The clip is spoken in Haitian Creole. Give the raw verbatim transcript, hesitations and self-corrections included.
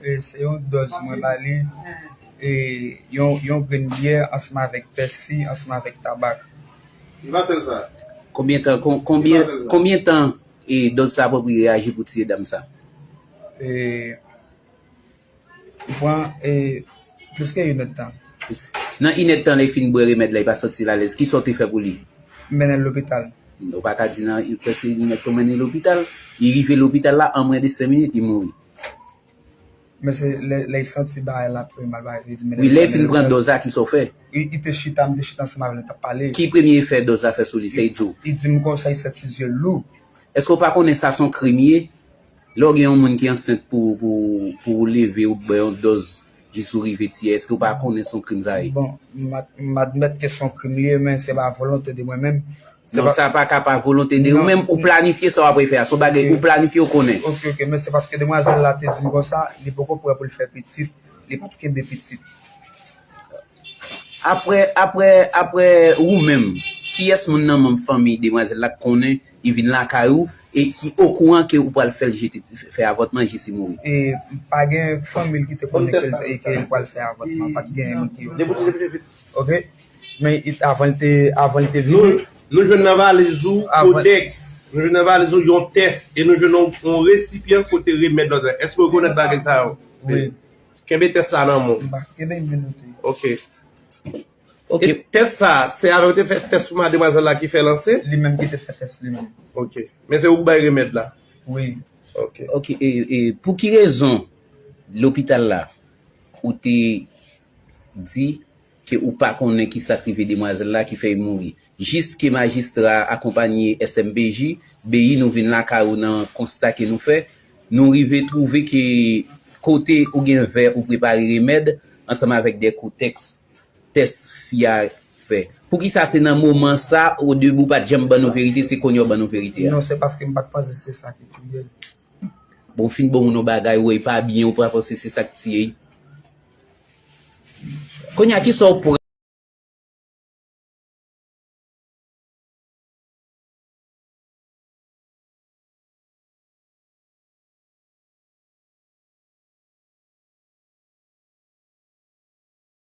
E, se yon dòz mwen ba li, e, yon, yon grenn byè ansanm avèk pèsi, ansanm avèk tabak. Li pa sèl sa. Konbyen tan, kon- konbyen, konbyen tan e dòz sa pran pou li reyaji pou tiye dam sa? E, li pran e, plis ke yon èdtan. Nan inèdtan, lè li fin bwè remèd la, li pa santi l alèz. Kisa w te fè pou li? Mennen l lopital. Ou pa ka di nan prèske inèdtan w mennen l lopital. Li rive lopital la, an mwens de senk minit, li mouri. Men se lè, lè l santi bagay la ap fè mal, bagay, li di men Wi, lè l fin pran dòz la, kisa w fè? Li, li te chita, m te chita ansanm avè l, n t ap pale. Ki premye efè dòz la fè sou li? Sa li di w? Li di m konsa, li santi zye l lou. Èske w pa konnen sa se yon krim ye? Lè w gen yon moun ki ansent pou, pou, pou ou leve ou bay yon dòz jis ou rive tiye, èske w pa konnen se yon krim sa ye? Bon, m ad- m admèt ke se yon krim li ye, men se pa volonte de mwen menm. Non, sa pa ka pa volonte de ou menm, ou planifye sa w ap fè a. Se yon bagay ou planifye, ou konnen. Ok, ok, men se paske demwazèl la te di m konsa, li poko prè pou l fè pitit, li p ap kenbe pitit. Apre, apre, apre ou menm, kiyès moun nan manm fanmi demwazèl la k konnen li vin lakay ou e ki okouran ke ou pral fè l jete, fè avòtman jis li mouri? E pa gen fanmi l ki te konnen ke l, ke l pral fè avòtman, pa t gen moun ki okouran. Ok? Men it- avan l te, avan l te vini, Nou jwenn nan valiz ou kodèks. Nou jwenn nan valiz ou yon tès. E nou jwenn yon, yon resipyan kote remèd la. Èske w rekonèt bagay sa yo? Wi. Kenbe tès la nan men w. M pa kenbe, m vin note. Ok. Ok. E tès sa, se avè w te fè tès pou mademwazèl la ki fè l ansent? Li menm ki te fè tès li menm. Ok. Men se ou k bay remèd la? Wi. Ok. Ok, e, e pou ki rezon lopital la ou te di ke ou pa konnen ki sa k rive demwazèl la ki fè l mouri? Jis ke majistra akonpanye S M P J, beyi nou vin lakay ou nan konsta ke nou fè, nou rive twouve ke kote ou gen vè ou prepare remèd ansanm avèk de koutèks tès fi a fè. Poukisa se nan moman sa ou de ou pa t janm ban nou verite, se kounye a w ban nou verite a? Non, se paske m pa t panse se sa ki touye l. Bon, w fin bon moun yon bagay, ou wè li pa byen, ou pa panse se sa k tiye l? Kounye a, kisa w pran?